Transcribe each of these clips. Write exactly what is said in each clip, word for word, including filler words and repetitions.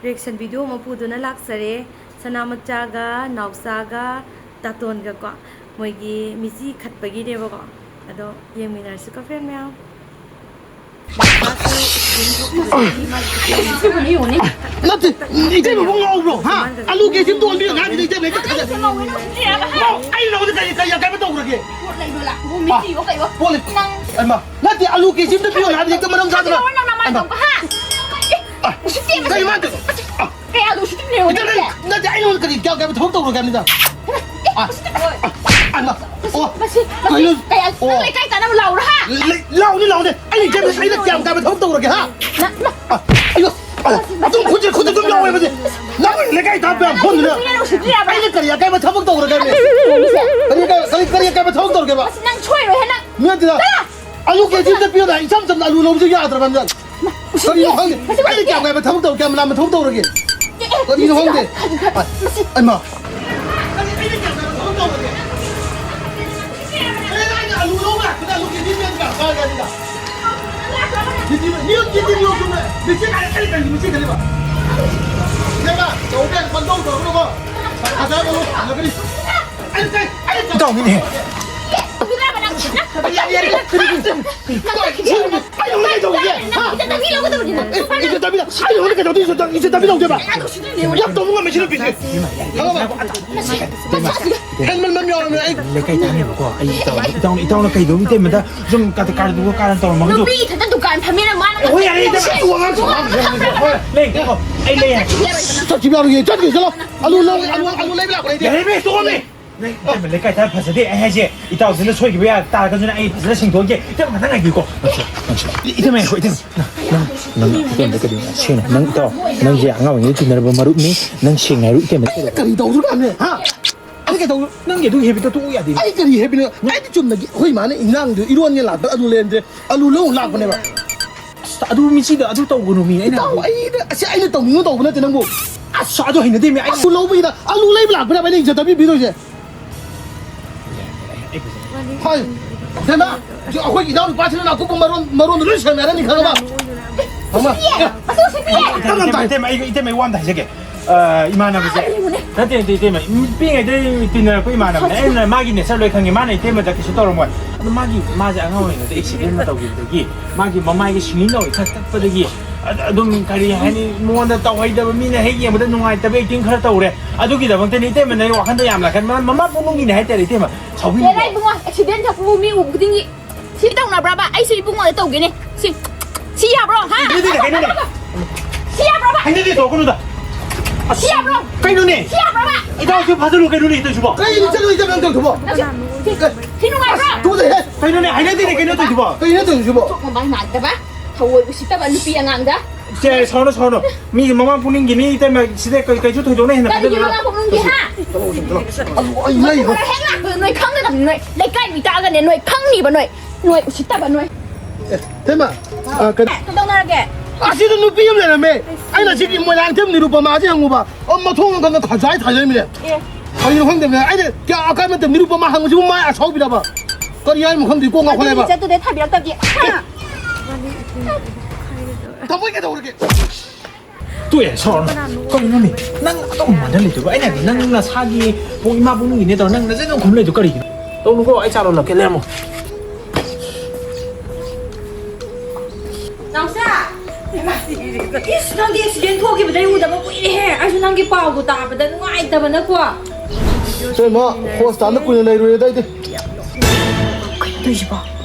Reaction video ꯑꯃ ꯄꯨꯗꯨꯅ ꯂꯥꯛꯆꯔꯦ꯫ ꯁꯅꯥꯃꯆꯥꯒ ꯅꯥꯎꯆꯥꯒ ꯇꯥꯇꯣꯟꯒꯀꯣ, ꯃꯣꯏꯒꯤ ꯃꯤꯆꯤ ꯈꯠꯄꯒꯤꯅꯦꯕꯀꯣ꯫ ꯑꯗꯣ ꯌꯦꯡꯃꯤꯟꯅꯔꯁꯤꯀꯣ friend ꯃꯌꯥꯝ꯫ ꯅꯠꯇꯦ, ꯏꯇꯩꯃꯕꯨ ꯉꯥꯎꯕ꯭ꯔꯣ? ꯍꯥ? ꯑꯂꯨ ꯀꯦꯖꯤ ꯑꯃ ꯇꯣꯡꯍꯟꯕꯤꯌꯨ ꯍꯥꯏꯕꯗ ꯏꯇꯩꯃ ꯍꯦꯛꯇ ꯈꯜꯂꯦ꯫ ꯑꯩ ꯅꯉꯣꯟꯗ ꯀꯔꯤ, ꯀꯔꯤ ꯑꯀꯥꯏꯕ ꯇꯧꯈ꯭ꯔꯒꯦ? ꯄꯣꯠ ꯂꯩꯕ ꯂꯥꯛꯄꯕꯨ ꯃꯤꯆꯤ ꯑꯣ ꯀꯩꯑꯣ꯫ ꯄꯣꯠ ꯂꯩ-, ꯅꯪ ꯑꯩꯃ, ꯅꯠꯇꯦ, ꯑꯂꯨ ꯀꯦꯖꯤ ꯑꯝꯇ ꯄꯤꯌꯣ ꯍꯥꯏꯕꯗꯤ ꯍꯦꯛꯇ ꯃꯔꯝ ꯆꯥꯗꯅ꯫ ꯅꯪ ꯅꯃꯥꯏ ꯑꯩꯃ꯫ ꯇꯧꯕ, ꯍꯥ? ꯑꯦ, ꯑ, ꯎꯁꯤꯠꯇꯦ, ꯃꯁꯤ, ꯀꯩꯅꯣ ꯃꯥ ꯃꯁꯤ, ꯇꯧ-, ꯃꯁꯤ, ꯑ, ꯀꯌꯥ ꯑꯂꯨ ꯎꯁꯤꯠꯇꯦ ꯅꯠꯇꯦ, ꯅꯠꯇꯦ, ꯑꯩ ꯅꯉꯣꯟꯗ ꯀꯔꯤ ꯀꯌꯥ ꯀꯌꯥ ꯊꯕꯛ ꯇꯧꯔꯒꯦ ꯍꯥꯏꯕꯅꯤꯗ? ꯑꯦ, ꯑ, ꯎꯁꯤꯠꯇꯦ꯫ ꯑ, ꯑ, ꯑꯃ, ꯃꯁꯤ, ꯑꯣ, ꯃꯁꯤ, ꯀꯩꯅꯣ? ꯅꯪ ꯑꯣ꯫ ꯂꯩꯀꯥꯏ ꯇꯥꯅꯕ ꯂꯥꯎꯔꯥ, ꯍꯥ? ꯂꯩ-, ꯂꯥꯎꯅꯤ, ꯂꯥꯎꯅꯤ꯫ ꯑꯩꯅ ꯏꯆꯦ ꯃꯁꯤ ꯑꯩꯅ ꯀꯌꯥꯝ ꯀꯌꯥꯝ ꯊꯕꯛ ꯇꯧꯔꯒꯦ, ꯍꯥ? ꯅꯪ, ꯅꯪ, ꯑ, ꯑꯌꯣ, ꯑ, ꯃꯁꯤ, ꯑꯗꯨꯝ ꯃꯁꯤ, ꯈꯨꯠꯁꯦ, ꯈꯨꯠꯁꯦ ꯑꯗꯨꯝ ꯌꯥꯎꯋꯦ ꯃꯁꯤ꯫ ꯅꯪ ꯂꯩꯀꯥꯏ ꯇꯥꯕ ꯌꯥꯝ ꯐꯣꯟꯗꯨꯅ꯫ ꯃꯁꯤ ꯅꯪ ꯎꯁꯤꯠꯇ꯭ꯔꯤꯔꯕ? ꯑꯩꯅ ꯀꯔꯤ ꯑꯀꯥꯏꯕ ꯊꯕꯛ ꯇꯧꯔꯒꯦ ꯍꯥꯏꯕꯅꯤ? ꯃꯁꯤ? ꯀꯔꯤ ꯑꯀꯥꯏꯕ, ꯀꯔꯤ, ꯀꯔꯤ ꯑꯀꯥꯏꯕ ꯊꯕꯛ ꯇꯧꯔꯒꯦꯕ? ꯃꯁꯤ ꯅꯪ ꯁꯣꯏꯔꯣꯏꯍꯦ, ꯅꯪ꯫ ꯃꯤ ꯅꯠꯇꯦꯗ꯫ ꯇꯥ! ꯑꯂꯨ ꯀꯦꯖꯤ ꯑꯝꯇ ꯄꯤꯌꯣꯗ, ꯏꯆꯝ ꯆꯝꯅ ꯑꯂꯨ ꯂꯧꯕꯁꯨ ꯌꯥꯗ꯭ꯔꯕ ꯅꯪ꯫ ꯀꯔꯤꯅꯣ ꯈꯪꯗꯦ꯫ ꯑꯩꯅ ꯀꯌꯥꯝ ꯀꯌꯥꯝ ꯊꯕꯛ ꯇꯧꯔꯒꯦ, ꯀꯌꯥꯝ ꯂꯥꯝꯕ ꯊꯕꯛ ꯇꯧꯔꯒꯦ? ꯀꯔꯤꯅꯣ ꯈꯪꯗꯦ꯫ ꯑꯩꯃ꯫ ꯀꯔꯤ ꯑꯩꯅ ꯀꯌꯥꯝ ꯀꯌꯥꯝ ꯊꯕꯛ ꯇꯧꯔꯒꯦ? ꯑꯩꯅ ꯑꯂꯨ ꯂꯧꯕ ꯂꯥꯛꯄꯗ ꯑꯂꯨ ꯀꯦꯖꯤ ꯑꯃ ꯀꯌꯥ ꯆꯥꯔꯒꯦ ꯑꯗꯨꯒ? ꯀꯦꯖꯤ ꯑꯃ, ꯃꯤ ꯑꯃ ꯀꯦꯖꯤ ꯑꯃ ꯌꯣꯛꯄꯗ ꯃꯦꯆꯤꯟ ꯍꯥꯏꯔꯦ, ꯑꯩꯅ ꯀꯔꯤ ꯃꯦꯆꯤꯟ ꯈꯜꯂꯤꯕ? ꯏꯕꯦꯝꯃ, ꯇꯧꯕ ꯌꯥꯏ, ꯄꯪꯇꯧ ꯇꯧꯔꯛꯀꯅꯨꯀꯣ꯫ ꯍꯖꯥꯔ ꯑꯃ ꯐꯪꯉꯛꯀꯅꯤ꯫ ꯑꯩꯅ ꯀꯔꯤ, ꯑꯩꯅ ꯀꯔꯤ ꯇꯧꯅꯤꯅꯦ꯫ ꯌꯥꯔꯦ, ꯌꯥꯔꯦ꯫ ꯑꯩ ꯅꯉꯣꯟꯗ ꯀꯩꯗꯧꯔꯤꯒꯦ? ꯍꯥ? ꯏꯖꯠ ꯇꯥꯕꯤꯗ, ꯑꯩ ꯅꯉꯣꯟꯗ ꯀꯩꯗꯧꯗꯣꯏ? ꯏꯖꯠ ꯇꯥꯕꯤꯗ ꯇꯧꯕ ꯉꯝꯃꯦ ꯁꯤ ꯅꯨꯄꯤꯁꯦ꯫ ꯈꯪꯉꯕ? ꯍꯦꯟꯃꯟꯕ ꯑꯃ ꯌꯥꯎꯔꯝꯃꯦ ꯑꯩ꯫ ꯂꯩꯀꯥꯏ ꯇꯥꯅꯕꯀꯣ, ꯑꯩ ꯏꯇꯥꯎ, ꯏꯇꯥꯎꯅ, ꯏꯇꯥꯎꯅ ꯀꯩꯗꯧꯅꯤ ꯏꯇꯩꯃꯗ ꯁꯨꯝ ꯀꯥꯔꯟ ꯇꯧꯔꯝꯃꯒꯁꯨ꯫ ꯅꯨꯄꯤ ꯏꯊꯟꯇ ꯗꯨꯀꯥꯟ ꯐꯝꯃꯤꯅ ꯃꯥꯅ ꯍꯣꯏ, ꯌꯥꯔꯦ, ꯏꯇꯩꯃ, ꯑꯩ ꯋꯥꯉꯥꯡ ꯁꯉꯥꯡ ꯍꯣꯏ, ꯂꯩ, ꯉꯥꯏꯈꯣ, ꯑꯩ ꯂꯩ ꯍꯥꯏ꯫ ꯆꯠꯈꯤꯕ ꯌꯥꯔꯣꯏꯌꯦ, ꯆꯠꯈꯤꯕ ꯆꯠꯂꯣ꯫ ꯑꯂꯨ ꯂꯧ, ꯑꯂꯨ, ꯑꯂꯨ ꯂꯩꯕ ꯂꯥꯛꯄꯅꯦ ꯑꯩꯗꯤ꯫ ꯌꯥꯔꯦ, ꯏꯕꯦꯝꯃ, ꯇꯣꯛꯑꯣꯃꯦ꯫ ꯅꯪ ꯏꯇꯩꯃ ꯂꯩꯀꯥꯏ ꯊꯥꯔ ꯐꯖꯗꯦ꯫ ꯑꯩ ꯍꯥꯏꯁꯦ, ꯏꯇꯥꯎꯁꯤꯅ ꯁꯣꯏꯈꯤꯕ ꯌꯥ ꯇꯥꯔꯒꯁꯨꯅꯦ, ꯑꯩ ꯐꯖꯅ ꯁꯦꯡꯗꯣꯛꯑꯒꯦ꯫ ꯏꯇꯩꯃ ꯉꯥꯛꯇꯪ ꯉꯥꯏꯕꯤꯌꯨꯀꯣ꯫ ꯏꯇꯩꯃ ꯉꯥꯏꯈꯣ, ꯏꯇꯩꯃ꯫ ꯅꯪ, ꯅꯪ, ꯅꯪ ꯏꯇꯩꯃꯗ ꯀꯩꯗꯧꯅꯣ? ꯁꯦꯡꯅ, ꯅꯪ ꯏꯇꯥꯎ, ꯅꯪꯁꯦ ꯑꯉꯥꯡ ꯑꯣꯏꯔꯤꯉꯩꯗ ꯇꯤꯟꯅꯔꯕ ꯃꯔꯨꯞꯅꯤ꯫ ꯅꯪ ꯁꯦꯡꯅ ꯍꯥꯏꯔꯣ, ꯏꯇꯩꯃꯗ ꯑꯩꯅ ꯀꯩꯗꯧꯅꯣ? ꯀꯔꯤ ꯇꯧꯗ꯭ꯔꯣ ꯍꯥꯏꯕꯅꯦ? ꯍꯥ? ꯑꯩ ꯀꯩꯗꯧ-, ꯅꯪꯒꯤ ꯑꯗꯨ ꯍꯦꯕꯤꯠꯇꯣ ꯇꯣꯛꯎ ꯌꯥꯗꯦ꯫ ꯑꯩ ꯀꯔꯤ ꯍꯦꯕꯤꯠꯅꯣ? ꯑꯩꯗꯤ ꯆꯨꯝꯅꯒꯤ ꯑꯩꯈꯣꯏ ꯏꯃꯥꯅ ꯏꯟꯖꯥꯡꯗꯣ ꯏꯔꯣꯟꯒꯦ ꯂꯥꯛꯄ ꯑꯂꯨ ꯂꯩꯔꯝꯗ꯭ꯔꯦ, ꯑꯂꯨ ꯂꯧ ꯂꯥꯛꯄꯅꯦꯕ꯫ ꯑꯁ, ꯑꯗꯨ ꯃꯤꯆꯤꯗ ꯑꯗꯨ ꯇꯧꯒꯅꯨ ꯃꯤ, ꯑꯩꯅ ꯏꯇꯥꯎ, ꯍꯥꯏꯕꯗꯤ꯫ ꯑꯩꯅ, ꯑꯁꯤ ꯑꯩꯅ ꯇꯧꯅꯤꯡꯉ ꯇꯧꯕ ꯅꯠꯇꯦ ꯅꯪꯕꯨ꯫ ꯑꯁ, ꯑꯗꯨ ꯍꯩꯅꯗꯦ ꯃꯤ, ꯑꯩ ꯑꯂꯨ ꯂꯧꯕꯒꯤꯗ ꯑꯂꯨ ꯂꯩꯕ ꯂꯥꯛꯄꯅꯦꯕ ꯑꯩꯅ ꯏꯖꯠ ꯇꯞꯄꯤ ꯄꯤꯗꯣꯏꯁꯦ꯫ ꯍꯣꯏ, ꯏꯕꯦꯝꯃ, ꯑꯩꯈꯣꯏꯒꯤ ꯏꯅꯥꯎ ꯅꯨꯄꯥꯁꯤꯅ ꯅꯥꯀꯨꯞꯄ ꯃꯔꯣꯟ, ꯃꯔꯣꯟꯗꯣ ꯂꯣꯏ ꯁꯦꯡꯅꯔꯅꯤ ꯈꯪꯉꯕ? ꯃꯃꯥ, ꯃꯇꯨ ꯁꯤꯠꯄꯤ! ꯏꯇꯩꯃ, ꯏꯇꯩꯃ, ꯏꯇꯩꯃ, ꯑꯩ ꯋꯥ ꯑꯝꯇ ꯍꯥꯏꯖꯒꯦ꯫ ꯑ, ꯏꯃꯥꯟꯅꯕꯁꯦ꯫ ꯑꯥ, ꯌꯦꯡꯉꯨꯅꯦ꯫ ꯅꯠꯇꯦ, ꯅꯠꯇꯦ, ꯏꯇꯩꯃ꯫ ꯄꯤꯛꯏꯉꯩꯗꯒꯤ ꯇꯤꯟꯅꯔꯛꯄ ꯏꯃꯥꯟꯅꯕꯅꯦ꯫ ꯑꯩꯅ ꯃꯥꯒꯤ ꯅꯦꯆꯔ ꯂꯣꯏ ꯈꯪꯉꯦ꯫ ꯃꯥꯅ ꯏꯇꯩꯃꯗ ꯀꯩꯁꯨ ꯇꯧꯔꯝꯃꯣꯏ꯫ ꯑꯗꯣ ꯃꯥꯒꯤ, ꯃꯥꯁꯦ ꯑꯉꯥꯡ ꯑꯣꯏꯔꯤꯉꯩꯗ ꯑꯦꯛꯁꯤꯗꯦꯟ ꯑꯃ ꯇꯧꯈꯤꯕꯗꯒꯤ ꯃꯥꯒꯤ ꯃꯃꯥꯏꯒꯤ ꯁꯤꯡꯂꯤ ꯅꯥꯎꯔꯤ ꯈꯔ ꯇꯠꯄꯗꯒꯤ ꯑ-, ꯑꯗꯨꯝ, ꯀꯔꯤ ꯍꯥꯏꯅꯤ, ꯃꯉꯣꯟꯗ ꯇꯧꯍꯩꯗꯕ, ꯃꯤꯅ ꯍꯦꯛ ꯌꯦꯡꯕꯗ ꯅꯨꯡꯉꯥꯏꯇꯕ ꯑꯦꯛꯇꯤꯡ ꯈꯔ ꯇꯧꯔꯦ꯫ ꯑꯗꯨꯒꯤꯗꯃꯛꯇꯅꯤ ꯏꯇꯩꯃ ꯅꯪ ꯋꯥꯈꯟꯗ ꯌꯥꯝ ꯂꯥꯛꯀꯟ-, ꯃꯃꯥ, ꯃꯃꯥ ꯄꯣꯛꯅꯨꯡꯒꯤꯅꯦ ꯍꯥꯏꯇꯥꯔꯦ ꯏꯇꯩꯃ꯫ ꯁꯥꯎꯕꯤꯅꯨꯀꯣ꯫ ꯍꯦꯔꯥ ꯏꯕꯨꯡꯉꯣ, ꯑꯦꯛꯁꯤꯗꯦꯟ ꯊꯣꯛꯄꯕꯨ ꯃꯤ ꯎꯕ ꯈꯨꯗꯤꯡꯒꯤ ꯁꯤ ꯇꯧꯅꯕ꯭ꯔꯕ? ꯑꯩꯁꯨ ꯏꯕꯨꯡꯉꯣꯗ ꯇꯧꯒꯦꯅꯦ꯫ ꯁꯤ, ꯁꯤ ꯌꯥꯕ꯭ꯔꯣ, ꯍꯥ? ꯍꯩꯅꯗꯦꯅꯦ, ꯀꯩꯅꯣꯅꯦ? ꯁꯤ ꯌꯥꯕ꯭ꯔꯕ? ꯍꯩꯅꯗꯦ, ꯇꯧꯔꯛꯀꯅꯨꯗ꯫ ꯑꯁ, ꯁꯤ ꯌꯥꯕ꯭ꯔꯣ? ꯀꯩꯅꯣꯅꯦ? ꯁꯤ ꯌꯥꯕ꯭ꯔꯕ? ꯏꯇꯥꯎꯁꯨ ꯐꯥꯖꯜꯂꯨ ꯀꯩꯅꯣꯅꯦ, ꯏꯇꯥꯎꯁꯤꯕꯣ? ꯀꯩꯅꯣ ꯆꯠꯂꯣ, ꯏꯇꯥꯎ, ꯅꯪ ꯇꯧꯔꯤꯗꯨꯕꯣ? ꯁꯤ, ꯁꯤ ꯅꯨꯡꯉꯥꯏꯕ꯭ꯔꯣ? ꯇꯣꯛꯑꯣꯅꯦ, ꯍꯦ꯫ ꯀꯩꯅꯣꯅꯦ, ꯍꯩꯅꯗꯦꯅꯦ, ꯀꯩꯅꯣ ꯇꯧꯔꯤꯗꯨꯕꯣ? ꯀꯩꯅꯣ ꯇꯧꯔꯤꯁꯤꯕꯣ? ꯃꯊꯣꯡ ꯃꯕꯥꯏ ꯅꯥꯏꯗꯕ, ꯊꯑꯣꯏ ꯎꯁꯤꯠꯇꯕ ꯅꯨꯄꯤ ꯑꯉꯥꯡꯗ꯫ ꯁꯦ, ꯁꯥꯎꯔꯅꯨ, ꯁꯥꯎꯔꯅꯨ꯫ ꯃꯤꯒꯤ ꯃꯃꯥ ꯄꯨꯛꯅꯤꯡꯒꯤꯅꯤ, ꯏꯇꯩꯃ, ꯁꯤꯗ ꯀꯩ-, ꯀꯩꯁꯨ ꯊꯣꯏꯗꯣꯛꯅ ꯍꯦꯟꯅ ꯀꯔꯤꯒꯤ ꯈꯟꯖꯜꯂꯨ꯫ ꯃꯃꯥ ꯄꯣꯛꯅꯨꯡꯒꯤ, ꯍꯥ? ꯆꯠꯂꯣ, ꯆꯠꯂꯣ, ꯆꯠꯂꯣ꯫ ꯑꯩ ꯂꯩ꯫ ꯍꯦꯛ ꯂꯥꯛꯄꯗ ꯅꯣꯏ ꯈꯪꯒꯗꯕꯅꯤ, ꯅꯣꯏ ꯂꯩꯀꯥꯏ ꯃꯤ ꯇꯥꯛꯑꯒꯅꯦ, ꯅꯣꯏ ꯈꯪꯅꯤꯕ, ꯅꯣꯏ, ꯅꯣꯏ ꯎꯁꯤꯠꯇꯕ, ꯅꯣꯏ꯫ ꯑꯦ, ꯏꯇꯩꯃ, ꯑ, ꯀꯩꯅꯣ꯫ ꯑꯦ, ꯀꯩꯗꯧꯅꯔꯒꯦ? ꯑꯁꯤꯗ ꯅꯨꯄꯤ ꯑꯃ ꯂꯩꯔꯝꯃꯦ꯫ ꯑꯩꯅ ꯁꯤꯒꯤ ꯃꯣꯏꯔꯥꯡꯊꯦꯝ ꯅꯤꯔꯨꯄꯃꯥꯁꯦ ꯍꯪꯉꯨꯕ, ꯑꯣ, ꯃꯊꯣꯡ ꯈꯪꯗ ꯈꯖꯥꯏ ꯊꯥꯖꯔꯝꯃꯤꯅꯦ꯫ ꯑꯦ꯫ ꯀꯔꯤꯅꯣ ꯈꯪꯗꯕꯅꯦ꯫ ꯑꯩꯅ ꯀꯌꯥ ꯑꯀꯥꯏ ꯅꯠꯇꯦ, ꯅꯤꯔꯨꯄꯃꯥ ꯍꯪꯕꯁꯤꯕꯨ ꯃꯥꯏ ꯑꯁꯥꯎꯕꯤꯔꯕ? ꯀꯔꯤ ꯍꯥꯏꯅꯣ ꯈꯪꯗꯦ, ꯀꯣꯛ ꯉꯥꯎꯈꯠꯂꯦꯕ꯫ ꯑꯗꯨꯒꯤ ꯆꯠꯇꯨꯗ ꯊꯥꯕꯤꯔꯛꯇꯕꯗꯤ꯫ ꯍꯥ? ꯊꯃꯣꯏ ꯀꯩꯗꯧꯔꯒꯦ? ꯇꯣꯛꯑꯦ, ꯁꯥꯎꯔꯅꯨ꯫ ꯀꯩꯅꯣꯅꯦ? ꯅꯪ ꯑꯗꯨꯝ ꯃꯥꯟꯅ ꯂꯩꯗꯨꯕ? ꯑꯩꯅ ꯍꯥꯏꯗꯤ ꯅꯪ ꯅꯁꯥꯒꯤ ꯄꯨꯡ ꯏꯃꯥ ꯄꯨꯛꯅꯨꯡꯒꯤꯅꯦ ꯇꯧꯔ ꯅꯪ ꯅꯆꯤꯟ ꯑꯗꯨꯝ ꯈꯨꯝ ꯂꯩꯗꯨ ꯀꯔꯤꯒꯤꯅꯣ? ꯇꯧꯅꯨꯀꯣ, ꯑꯩ ꯆꯥ ꯂꯣꯜꯂꯛꯀꯦ, ꯂꯩꯔꯝꯃꯣ꯫ ꯅꯥꯎꯆꯥ! ꯏꯁ, ꯅꯪꯗꯤ ꯑꯦꯛꯁꯤꯗꯦꯟ ꯊꯣꯛꯈꯤꯕꯗꯩ ꯎꯗꯕ ꯀꯨꯏꯔꯦꯍꯦ꯫ ꯑꯩꯁꯨ ꯅꯪꯒꯤ ꯄꯥꯎꯗꯣ ꯇꯥꯕꯗ ꯅꯨꯡꯉꯥꯏꯇꯕꯅꯀꯣ꯫ ꯏꯇꯩꯃ, ꯍꯣꯁꯄꯤꯇꯥꯜꯗ ꯀꯨꯏꯅ ꯂꯩꯔꯨꯔꯦꯗ ꯑꯩꯗꯤ꯫ ꯀꯩꯅꯣ ꯇꯧꯔꯤꯁꯤꯕꯣ?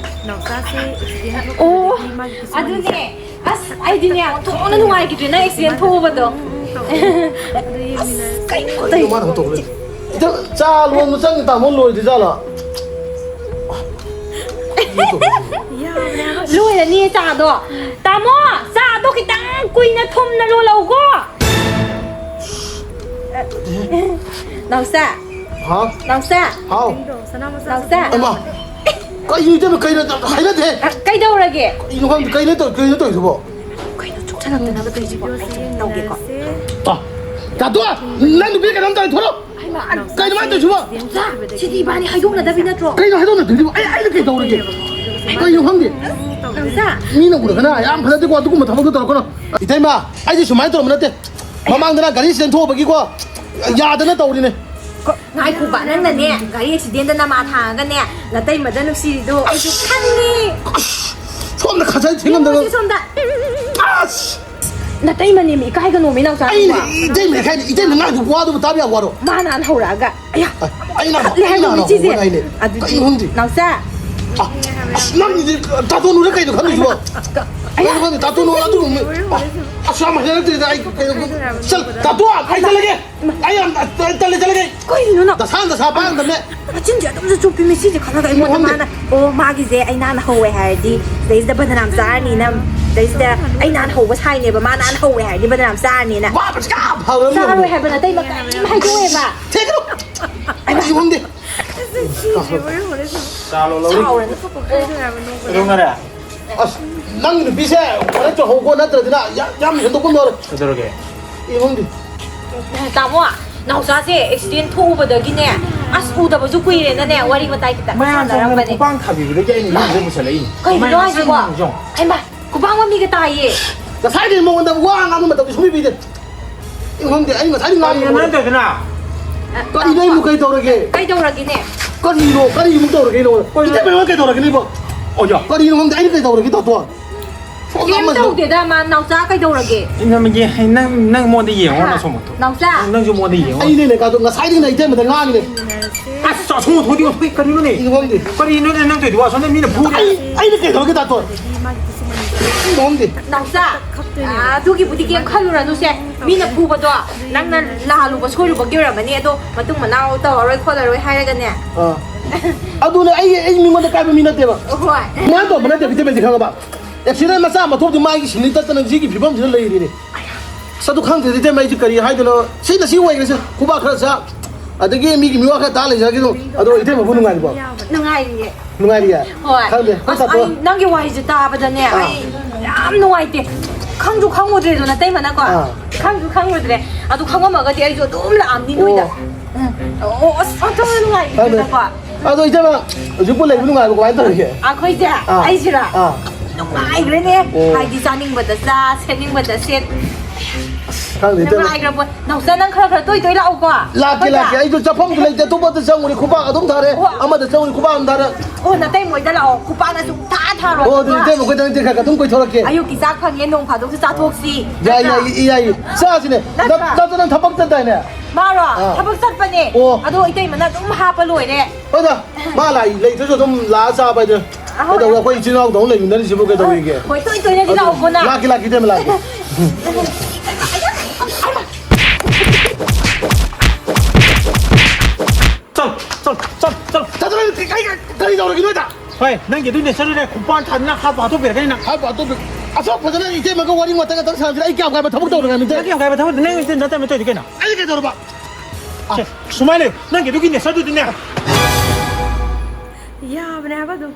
ꯅꯥꯎꯆꯥꯁꯦ ꯑꯦꯛꯁꯤꯗꯦꯟ ꯑꯣ, ꯊꯣꯛꯈꯤꯕꯗꯒꯤ ꯃꯥꯒꯤ ꯄꯤꯁꯨꯝ ꯑꯗꯨꯅꯦ꯫ ꯑꯁ, ꯑꯩꯗꯤꯅꯦ, ꯑꯣꯟꯊꯣꯛꯅ ꯅꯨꯡꯉꯥꯏꯈꯤꯗ꯭ꯔꯦ ꯅꯪ ꯑꯦꯛꯁꯤꯗꯦꯟ ꯊꯣꯛꯎꯕꯗꯣ꯫ ꯑꯗꯨ ꯑꯁ, ꯌꯦꯡꯃꯤꯟꯅꯔꯁꯤ꯫ ꯀꯩꯅꯣ ꯇꯧꯔꯤꯁꯤꯕꯣ? ꯃꯥꯅ ꯑꯃꯨꯛ ꯇꯧꯔꯦ꯫ ꯏꯇꯥ, ꯆꯥ ꯂꯣꯟꯕ ꯆꯪꯉꯤ, ꯇꯥꯃꯣ ꯂꯣꯏꯗ꯭ꯔꯤꯖꯥꯠꯂꯣ? ꯌꯥꯕꯅꯦ ꯍꯥꯏꯕ꯫ ꯂꯣꯏꯔꯅꯤꯌꯦ ꯆꯥꯗꯣ꯫ ꯇꯥꯃꯣ, ꯆꯥꯗꯣ ꯈꯤꯇꯪ ꯀꯨꯏꯅ ꯊꯨꯝꯅ ꯂꯣꯜꯂꯧꯀꯣ꯫ ꯅꯥꯎꯆꯥ꯫ ꯍꯥꯎ꯫ ꯅꯥꯎꯆꯥ꯫ ꯍꯥꯎ꯫ ꯁꯅꯥ ꯃꯆꯥ ꯅꯥꯎꯆꯥ꯫ ꯁꯤꯗꯤ꯫ ꯑꯃ꯫ ꯀꯩꯅꯣ ꯏꯇꯩꯃ, ꯀꯩꯅꯣ ꯍꯩꯅꯗꯦ꯫ ꯑ, ꯀꯩꯗꯧꯔꯒꯦ? ꯀꯩꯅꯣ ꯈꯪꯗꯦ, ꯀꯩꯅꯣ ꯇꯧ-, ꯀꯩꯅꯣ ꯇꯧꯔꯤꯁꯤꯕꯣ? ꯀꯩꯅꯣ ꯆꯨꯞꯁꯜꯂꯛꯇꯅꯕ ꯇꯧꯔꯤꯁꯤꯕꯣ? ꯑꯩ ꯇꯧꯒꯦꯀꯣ꯫ ꯇꯥ-, ꯇꯥꯇꯣ, ꯅꯪ ꯅꯨꯄꯤ ꯀꯩꯅꯣꯝ ꯇꯧꯔꯦ, ꯊꯣꯛꯂꯛꯑꯣ꯫ ꯍꯩꯃꯥ, ꯀꯩꯅꯣ ꯃꯥꯅ ꯇꯧꯔꯤꯁꯤꯕꯣ? ꯅꯥꯎꯆꯥ, ꯁꯤꯗꯤ ꯏꯕꯥꯅꯤ ꯍꯥꯏꯗꯣꯛꯅꯗꯕꯤ ꯅꯠꯇ꯭ꯔꯣ? ꯀꯩꯅꯣ ꯍꯥꯏꯗꯣꯛꯅꯗꯣꯏꯁꯤꯕꯣ? ꯑꯩ, ꯑꯩꯅ ꯀꯩ ꯇꯧꯔꯒꯦ? ꯀꯩꯅꯣ ꯈꯪꯗꯦ꯫ ꯃꯤꯅ ꯎꯔꯒꯅ ꯌꯥꯝ ꯐꯖꯗꯦꯀꯣ, ꯑꯗꯨꯒꯨꯝꯕ ꯊꯕꯛꯇꯣ ꯇꯧꯔꯛꯀꯅꯣ꯫ ꯏꯇꯩꯃ, ꯑꯩꯁꯦ ꯁꯨꯃꯥꯏꯅ ꯇꯧꯔꯝꯕ ꯅꯠꯇꯦ꯫ ꯃꯃꯥꯡꯗꯅ ꯒꯥꯔꯤ ꯑꯦꯛꯁꯤꯗꯦꯟ ꯊꯣꯛꯑꯕꯒꯤꯀꯣ, ꯌꯥꯗꯅ ꯇꯧꯔꯤꯅꯦ꯫ ꯉꯥꯏꯈꯣꯕ, ꯅꯪꯅꯅꯦ, ꯒꯥꯔꯤ ꯑꯦꯛꯁꯤꯗꯦꯟꯗ ꯅꯃꯥ ꯊꯥꯡꯉꯒꯅꯦ, ꯅꯇꯩꯃꯗ ꯅꯨꯡꯁꯤꯔꯤꯗꯣ ꯑꯩꯁꯨ ꯈꯪꯉꯤ꯫ ꯁꯣꯝꯗ ꯈꯖꯥꯏ ꯊꯦꯡꯉꯝꯗꯅ꯫ ꯌꯦꯡꯉꯨꯁꯤ ꯁꯣꯝꯗ꯫ ꯑꯁ! ꯅꯇꯩꯃꯅꯦꯃꯤ, ꯏꯀꯥꯏꯒꯅꯣꯃꯤ, ꯅꯥꯎꯆꯥ꯫ ꯑꯩꯅ ꯏꯇꯩꯃ ꯏꯀꯥꯏꯅꯤ, ꯏꯇꯩꯃ ꯉꯥꯡꯉꯤꯗꯣ ꯋꯥꯗꯨꯕꯨ ꯇꯥꯕ ꯌꯥꯕ ꯋꯥꯔꯣ? ꯃꯥꯅ ꯍꯥꯟꯅ ꯍꯧꯔꯛꯑꯒ꯫ ꯑꯌꯥ! ꯑꯩ ꯅꯍꯥꯟ, ꯈꯠꯂꯦ ꯑꯩ ꯍꯥꯏꯕ ꯅꯍꯥꯟ ꯏꯆꯦꯁꯦ꯫ ꯍꯧꯕ ꯍꯥꯏꯅꯦ꯫ ꯑꯗꯨꯗꯤ ꯀꯩꯅꯣ ꯈꯪꯗꯦ꯫ ꯅꯥꯎꯆꯥ꯫ ꯑ, ꯑꯁ, ꯅꯪꯒꯤꯗꯤ ꯇꯥꯇꯣꯟ ꯎꯔ ꯀꯩꯅꯣ ꯈꯜꯂꯤꯁꯤꯕꯣ? ꯑꯌꯥ! ꯀꯩꯅꯣ ꯈꯪꯗꯦ, ꯇꯥꯇꯣꯟ ꯎꯔ ꯑꯗꯨꯒꯨꯝꯕ-, ꯑ, ꯑꯁ, ꯌꯥꯝ ꯍꯩꯅꯗ꯭ꯔꯦꯗ, ꯑꯩ ꯀꯩꯅꯣ, ꯆꯠ, ꯇꯥꯇꯣꯟ, ꯑꯩ ꯆꯠꯂꯒꯦ꯫ ꯑꯩ ꯌꯥꯝ ꯇꯜꯂꯦ, ꯆꯠꯂꯒꯦ꯫ ꯀꯩꯅꯣ ꯅꯪ? ꯗꯁꯥ, ꯗꯁꯥ ꯄꯥꯡꯗꯕꯅꯦ꯫ ꯃꯆꯤꯟꯁꯦ ꯑꯗꯨꯝꯁꯨ ꯆꯨꯞꯄꯤ, ꯃꯤꯁꯤꯁꯦ ꯈꯜꯂꯒ ꯑꯩꯉꯣꯟꯗ ꯈꯪꯗꯦ꯫ ꯃꯥꯅ, ꯑꯣ, ꯃꯥꯒꯤꯁꯦ ꯑꯩ ꯅꯥꯟꯅ ꯍꯧꯋꯦ ꯍꯥꯏꯔꯗꯤ, ꯁꯤꯗꯩꯁꯤꯗ ꯕꯗꯅꯥꯝ ꯆꯥꯔꯅꯤꯅ, ꯁꯤꯗꯩꯁꯤꯗ ꯑꯩ ꯅꯥꯟꯅ ꯍꯧꯕ ꯁꯥꯏꯅꯦꯕ, ꯃꯥ ꯅꯥꯟꯅ ꯍꯧꯋꯦ ꯍꯥꯏꯔꯗꯤ ꯕꯗꯅꯥꯝ ꯆꯥꯔꯅꯤꯅ꯫ ꯋꯥ ꯃꯁꯤꯀꯥ ꯐꯕ ꯑꯃ ꯆꯥꯔꯣꯏ ꯂꯩꯔꯝꯃꯦ꯫ ꯍꯥꯏꯕ ꯅꯠꯇꯦ, ꯃꯀꯥꯏ ꯑꯗꯨꯝ ꯍꯥꯏꯗꯣꯛꯑꯦꯕ꯫ ꯊꯦꯡꯒꯅꯨ꯫ ꯑꯩ ꯈꯪꯗꯦ꯫ ꯆꯥꯎꯔꯅꯤ꯫ ꯆꯥꯎꯔꯅꯤ꯫ ꯀꯩꯗꯧꯅꯔꯦ? ꯑꯁ, ꯅꯪ ꯅꯨꯄꯤꯁꯦ ꯈꯔ ꯆꯥꯎꯍꯧꯀꯣ, ꯅꯠꯇ꯭ꯔꯗꯤꯅ ꯌꯥꯝ, ꯌꯥꯝ ꯍꯦꯟꯗꯣꯛꯄ ꯌꯥꯎꯔꯦ꯫ ꯀꯩꯗꯧꯔꯒꯦ? ꯑꯩ ꯈꯪꯗꯦ꯫ ꯇꯥꯃꯣ, ꯅꯥꯎꯆꯥꯁꯦ ꯑꯦꯛꯁꯤꯗꯦꯟ ꯊꯣꯛꯎꯕꯗꯒꯤꯅꯦ, ꯑꯁ, ꯎꯗꯕꯁꯨ ꯀꯨꯏꯔꯦꯅꯅꯦ, ꯋꯥꯔꯤ ꯋꯥꯇꯥꯏ ꯈꯤꯇꯪ ꯃꯌꯥꯝ ꯁꯣꯝꯗ ꯁꯥꯟꯅꯔꯝꯕꯅꯦ꯫ ꯈꯨꯄꯥꯡ ꯊꯥꯕꯤꯕꯗꯒꯤ ꯑꯩꯅ ꯌꯨꯝꯁꯤꯗ ꯄꯨꯁꯜꯂꯛꯏꯅꯦ꯫ ꯀꯩꯅꯣ ꯃꯌꯥꯝ ꯍꯥꯏꯁꯤꯕꯣ? ꯁꯥꯟꯅꯔꯝꯕꯁꯦ ꯌꯦꯡꯉꯣ꯫ ꯍꯩꯃꯥ, ꯈꯨꯄꯥꯡ ꯃꯃꯤꯒ ꯇꯥꯏꯌꯦ꯫ ꯉꯁꯥꯏꯗꯩ ꯃꯉꯣꯟꯗ ꯋꯥ ꯉꯥꯡꯕ ꯃꯇꯝꯗ ꯁꯨꯡꯄꯤ ꯄꯤꯗꯦ꯫ ꯑꯩ ꯈꯪꯗꯦ, ꯑꯩ ꯉꯁꯥꯏꯗꯩ ꯀꯔꯤꯅꯣ ꯉꯥꯡꯉꯤꯕ꯫ ꯅꯪ ꯇꯧꯔꯤꯗꯨꯅ? ꯀꯔꯤꯅꯣ ꯑꯩꯕꯨ ꯀꯩ ꯇꯧꯔꯒꯦ? ꯀꯩꯗꯧꯔꯒꯦꯅꯦ? ꯀꯔꯤꯅꯣ? ꯀꯔꯤꯃꯨꯛ ꯇꯧꯔꯒꯦ ꯅꯉꯣꯟꯗ? ꯀꯩꯅꯣ? ꯏꯇꯩꯃ ꯅꯉꯣꯟꯗ ꯀꯩ ꯇꯧꯔꯒꯦ ꯅꯪꯕꯣ? ꯑꯣ, ꯌꯥ꯫ ꯀꯔꯤꯅꯣ ꯈꯪꯗꯦ, ꯑꯩꯅ ꯀꯩ ꯇꯧꯔꯒꯦ ꯇꯥꯇꯣ? ꯁꯣꯝꯗ ꯀꯩꯝ ꯑꯃꯁꯤꯅ ꯇꯧꯗꯦꯗ, ꯃꯥ ꯅꯥꯎꯆꯥ ꯀꯩꯗꯧꯔꯒꯦ? ꯅꯪ, ꯅꯪ, ꯅꯪ ꯃꯉꯣꯟꯗ ꯌꯦꯡꯉꯣ, ꯍꯥ? ꯅꯁꯣꯝꯗꯣ꯫ ꯅꯥꯎꯆꯥ꯫ ꯅꯪ, ꯅꯪꯁꯨ ꯃꯉꯣꯟꯗ ꯌꯦꯡꯉꯣ꯫ ꯑꯩꯅꯦ ꯂꯩꯀꯥꯗꯣ ꯉꯁꯥꯏꯗꯒꯤ ꯏꯇꯩꯃꯗ ꯉꯥꯡꯉꯤꯅꯦ꯫ ꯑꯁ, ꯑꯁꯣꯝꯗ ꯊꯣꯛꯑꯗꯤ ꯀꯔꯤꯅꯣꯅꯦ? ꯀꯩꯅꯣ ꯈꯪꯗꯦ꯫ ꯀꯔꯤꯅꯣꯅꯦ ꯅꯪ ꯇꯧꯔꯤꯗꯨꯕꯣ? ꯑꯁꯣꯝꯗ ꯃꯤꯅ ꯐꯨꯔꯦ꯫ ꯑꯩ, ꯑꯩꯅ ꯀꯩꯗꯧꯔꯒꯦ ꯇꯥꯇꯣ? ꯀꯩꯅꯣ ꯈꯪꯗꯦ꯫ ꯅꯥꯎꯆꯥ, ꯑ, ꯑꯗꯨꯒꯤꯕꯨꯗꯤ ꯀꯩꯝ ꯈꯜꯂꯨꯔꯅꯨꯁꯦ꯫ ꯃꯤꯅ ꯐꯨꯕꯗꯣ ꯅꯪꯅ ꯂꯥꯜꯂꯨꯕ ꯁꯣꯏꯔꯨꯕꯒꯤ ꯑꯣꯏꯔꯝꯃꯅꯤ꯫ ꯑꯗꯣ ꯃꯇꯨꯡ ꯃꯅꯥꯎ ꯇꯧꯔꯔꯣꯏ ꯈꯣꯠꯂꯔꯣꯏ ꯍꯥꯏꯔꯒꯅꯦ꯫ ꯑꯥ꯫ ꯑꯗꯨꯅ ꯑꯩ, ꯑꯩ ꯃꯤꯉꯣꯟꯗ ꯀꯥꯏꯕ ꯃꯤ ꯅꯠꯇꯦꯕ꯫ ꯍꯣꯏ꯫ ꯃꯥꯅ ꯇꯧꯕ ꯅꯠꯇꯦ, ꯏꯇꯩꯃꯗꯤ ꯈꯪꯉꯕ? ꯑꯦꯛꯁꯤꯗꯦꯟ ꯃꯆꯥ ꯑꯃ ꯊꯣꯛꯑꯗꯤ ꯃꯥꯒꯤ ꯁꯤꯡꯂꯤ ꯇꯠꯇꯅ ꯁꯤꯒꯤ ꯐꯤꯕꯝꯁꯤꯗ ꯂꯩꯔꯤꯅꯦ꯫ ꯑꯁ, ꯑꯗꯨ ꯈꯪꯗ꯭ꯔꯗꯤ ꯏꯇꯩꯃ ꯑꯩꯁꯦ ꯀꯔꯤ ꯍꯥꯏꯗꯣꯏꯅꯣ? ꯁꯤꯅ ꯁꯤ ꯑꯣꯏꯈ꯭ꯔꯁꯦ꯫ ꯈꯨꯕꯥꯛ ꯈꯔ ꯆꯥ, ꯑꯗꯒꯤ ꯃꯤꯒꯤ ꯃꯤꯋꯥ ꯈꯔ ꯇꯥ ꯂꯩꯖꯔꯒꯦ ꯑꯗꯨꯝ꯫ ꯑꯗꯣ ꯏꯇꯩꯃꯕꯨ ꯅꯨꯡꯉꯥꯏꯔꯤꯕꯣ? ꯅꯨꯡꯉꯥꯏꯔꯤꯌꯦ꯫ ꯅꯨꯡꯉꯥꯏꯔꯤꯌꯦ? ꯍꯣꯏ꯫ ꯈꯪꯗꯦ, ꯑꯩꯈꯣꯏ ꯑꯁ, ꯇꯥꯇꯣ꯫ ꯑꯩ ꯅꯪꯒꯤ ꯋꯥꯍꯩꯁꯦ ꯇꯥꯕꯗꯅꯦ, ꯑꯥ꯫ ꯑꯩ ꯌꯥꯝ ꯅꯨꯡꯉꯥꯏꯇꯦ꯫ ꯈꯪꯁꯨ ꯈꯪꯉꯨꯗ꯭ꯔꯦꯗꯣ ꯅꯇꯩꯃꯅꯀꯣ꯫ ꯑꯥ꯫ ꯈꯪꯁꯨ ꯈꯪꯉꯨꯗ꯭ꯔꯦ꯫ ꯑꯗꯨ ꯈꯪꯉꯝꯃꯒꯗꯤ ꯑꯩꯁꯨ ꯑꯗꯨꯝ ꯂꯥꯛꯑꯝꯅꯤ ꯅꯣꯏꯗ꯫ ꯑꯣ꯫ ꯎꯝ꯫ ꯑꯣ, ꯑꯁ, ꯑꯣꯟꯊꯣꯛꯅ ꯈꯪꯗꯦ꯫ ꯅꯨꯡꯉꯥꯏꯇꯦꯗꯀꯣ꯫ ꯑꯗꯣ ꯏꯆꯦꯃ, ꯍꯧꯖꯤꯛꯄꯨ ꯂꯩꯕ ꯅꯨꯡꯉꯥꯏꯕ ꯀꯃꯥꯏꯅ ꯇꯧꯔꯤꯒꯦ? ꯑꯩꯈꯣꯏꯁꯦ? ꯑꯥ꯫ ꯑꯩꯁꯤꯔꯥ? ꯑꯥ꯫ ꯅꯨꯡꯉꯥꯏꯈ꯭ꯔꯦꯅꯦ꯫ ꯑꯣ꯫ ꯍꯥꯏꯗꯤ ꯆꯥꯅꯤꯡꯕꯗ ꯆꯥ, ꯁꯦꯠꯅꯤꯡꯕꯗ ꯁꯦꯠ꯫ ꯈꯪꯗꯦ, ꯏꯆꯦꯃ꯫ ꯅꯨꯡꯉꯥꯏꯈ꯭ꯔꯕꯣ? ꯅꯥꯎꯆꯥ, ꯅꯪ ꯈꯔ ꯈꯔ ꯇꯣꯏ ꯇꯣꯏ ꯂꯥꯛꯎꯀꯣ꯫ ꯂꯥꯛꯀꯦ, ꯑꯩꯈꯣꯏꯗ꯫ ꯂꯥꯛꯀꯦ꯫ ꯑꯩꯁꯨ ꯆꯠꯐꯝꯁꯨ ꯂꯩꯇꯦ꯫ ꯑꯇꯣꯞꯄꯗ ꯆꯪꯉꯨꯔꯦ, ꯈꯨꯄꯥꯛ ꯑꯗꯨꯝ ꯊꯥꯔꯦ꯫ ꯑꯣ꯫ ꯑꯃꯗ ꯆꯪꯉꯨꯔꯦ, ꯈꯨꯄꯥꯛ ꯑꯗꯨꯝ ꯊꯥꯔꯦ꯫ ꯑꯣ, ꯅꯇꯩꯃ ꯍꯣꯏꯗ ꯂꯥꯛꯑꯣ꯫ ꯈꯨꯄꯥꯛꯅ ꯁꯨꯡꯊꯥ ꯊꯥꯔꯣꯏ꯫ ꯑꯣ, ꯑꯗꯨꯗꯤ ꯏꯇꯩꯃ ꯈꯣꯏꯗ ꯅꯪ ꯈꯔ ꯈꯔ ꯑꯗꯨꯝ ꯀꯣꯏꯊꯣꯔꯛꯀꯦ꯫ ꯑꯌꯨꯛꯀꯤ ꯆꯥꯛ ꯐꯪꯉꯦ, ꯅꯣꯡ ꯐꯥꯗꯣꯛꯁꯨ ꯆꯥꯊꯣꯛꯁꯤ꯫ ꯌꯥꯏ, ꯅꯠꯇ꯭ꯔꯥ? ꯌꯥꯏ, ꯌꯥꯏ꯫ ꯅꯠꯇ꯭ꯔꯥ? ꯅꯠꯇ꯭ꯔ ꯅꯪ ꯊꯕꯛ ꯆꯠꯇꯥꯏꯅꯦ? ꯃꯥꯔꯣ? ꯑꯥ꯫ ꯊꯕꯛ ꯆꯠꯄꯅꯦ꯫ ꯑꯣ꯫ ꯑꯗꯣ ꯏꯇꯩꯃꯅ ꯑꯗꯨꯝ ꯍꯥꯞꯄ ꯂꯣꯏꯔꯦ꯫ ꯍꯣꯏꯗ, ꯃꯥ ꯂꯥꯛꯏ, ꯂꯩꯇ꯭ꯔꯁꯨ ꯑꯗꯨꯝ ꯂꯥꯛꯑ ꯆꯥꯕ ꯍꯥꯏꯗꯨ꯫ ꯑꯍꯣꯏ꯫ ꯀꯩꯗꯧꯔꯒꯦ? ꯑꯩꯈꯣꯏ ꯏꯆꯤꯜ ꯏꯅꯥꯎꯗꯧꯅ ꯂꯩꯃꯤꯟꯅꯔꯤꯁꯤꯕꯨ ꯀꯩꯗꯧꯔꯤꯒꯦ? ꯍꯣꯏ, ꯇꯣꯏ ꯇꯣꯏꯅꯗꯤ ꯑꯗꯨ ꯂꯥꯛꯑꯣꯀꯣ ꯅꯪ꯫ ꯂꯥꯛꯀꯦ, ꯂꯥꯛꯀꯦ, ꯏꯇꯩꯃ, ꯂꯥꯛꯀꯦ꯫ ꯆꯠꯂꯣ, ꯆꯠꯂꯣ, ꯆꯠꯂꯣ, ꯆꯠꯂꯣ꯫ ꯆꯠꯂꯣ, ꯀꯩ, ꯀꯩ, ꯀꯩ, ꯀꯔꯤ ꯇꯧꯔꯒꯦ ꯅꯣꯏꯗ? ꯍꯣꯏ, ꯅꯪꯒꯤ ꯑꯗꯨ ꯅꯦꯆꯔꯗꯨꯅꯦ, ꯈꯨꯄꯥꯛ ꯊꯥꯗꯅ ꯍꯥꯠꯄ ꯍꯥꯠꯇꯣꯛꯄꯤꯔꯛꯀꯅꯤ ꯅꯪ꯫ ꯍꯥꯠꯄ ꯍꯥꯠꯇꯣꯛꯄꯤ-, ꯑꯁꯨꯛ ꯐꯖꯅ ꯏꯇꯩꯃꯒ ꯋꯥꯔꯤ ꯋꯥꯇꯥꯏ ꯉꯥꯛꯇꯪ ꯁꯥꯟꯅꯁꯤꯗ ꯑꯩ ꯀꯌꯥꯝ ꯀꯥꯏꯕ ꯊꯕꯛ ꯇꯧꯔꯒꯦ ꯍꯥꯏꯕꯅꯤꯗ? ꯅꯪ ꯀꯌꯥꯝ ꯀꯥꯏꯕ ꯊꯕꯛ, ꯅꯪ ꯅꯠꯇꯦ, ꯅꯠꯇꯦ, ꯅꯠꯇꯦ, ꯀꯩꯅꯣ? ꯑꯩ ꯀꯩꯗꯧꯔꯕ? ꯁꯦ, ꯁꯨꯃꯥꯏꯅ ꯂꯩꯌꯨ, ꯅꯪꯒꯤ ꯑꯗꯨꯒꯤ ꯅꯦꯆꯔꯗꯨꯗꯤꯅꯦ꯫ ꯌꯥꯕꯅꯦ ꯍꯥꯏꯕ ꯑꯗꯨꯝ꯫